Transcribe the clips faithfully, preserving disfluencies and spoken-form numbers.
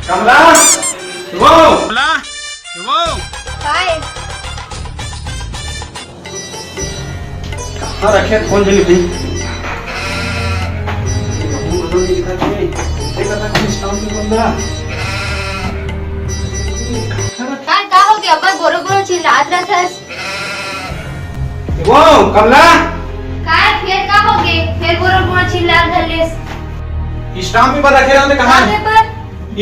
कमला, वो। कमला, वो। काय? कहाँ रखे फोन जनी भी? काय, का हो गया? अब्बड़ बोरो बोरो चिल्लात रहत हस। वो, कमला। काय, फेर का हो गया? फेर बोरो बोरो चिल्लात धर लेस। स्टाम्प पेपर रखे रहते कहाँ? का पेपर?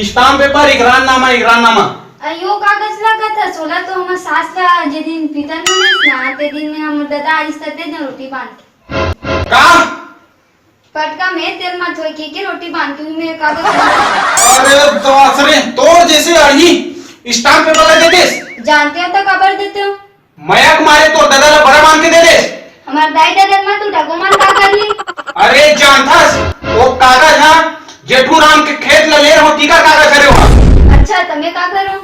स्टाम्प पेपर, इकरारनामा, इकरारनामा। अयो, कागज ला कथा, सोला तो हमर सास ला जे दिन पितर मनिस ना, ते दिन में हमर ददा आइस त दे दे रोटी बांध के। का? पटका में तेल मत होई के, के रोटी बांध के, में कागज। अरे दास रे, तोर जैसे अड़ही स्टाम्प पेपर ला देतेस। जानते हो तो काबर देते हो? मया के मारे तोर ददा ला बड़ा मान के दे देस। हमर दाई ददा मत उठा, गोमन का कर ली? अरे जानथस, वो कागज हा जेठू राम के खेत ला ले रहो, तीकर कागज हरे हो। अच्छा, त में का करूं?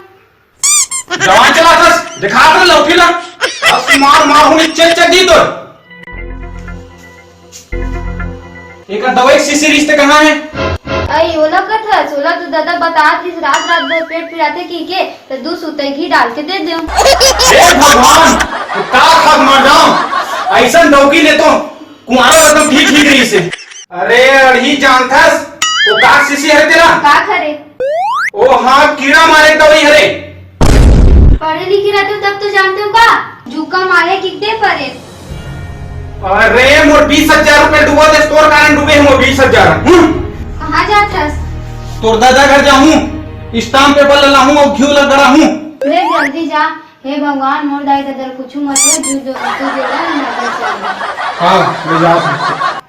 जवान चलाथस, दिखा दे लौठी ला। बस मार मार हूँ, चेक चेक दी तो। एकर दवाई के शीशी रिश्ते कहाँ है? अई, ओला कथा, सोला तो दादा बतात रिस, रात रात भर पेट पिराथे की के, तो दू सुतई घी डाल के दे देव। हे भगवान, तू का खाद मार जाओ? ऐसन डौकी ले तो कुंवारा रतन ठीक ठीक रहिसे। अरे अड़ही जानथस, वो का शीशी हरे तेरा? का करे? ओ हाँ, कीड़ा मारे के दवाई हरे। पढ़े लिखे रहते हो तब तो जानते हो का? जुकाम आए कितने परे। अरे मोर बीस हजार रुपए डूबा दे, तोर कारण डूबे हे मोर बीस हजार। हम्म? कहाँ जात हस? तोर दादा घर जाहूँ, स्टाम्प पेपर ला लाहूँ और घीव ला गड़ाहूँ। ले जल्दी जा। हे भगवान, मोर दाई ददा कुछ मत हो, जू जो तू जो है, मैं तो चल। हाँ, ले जा।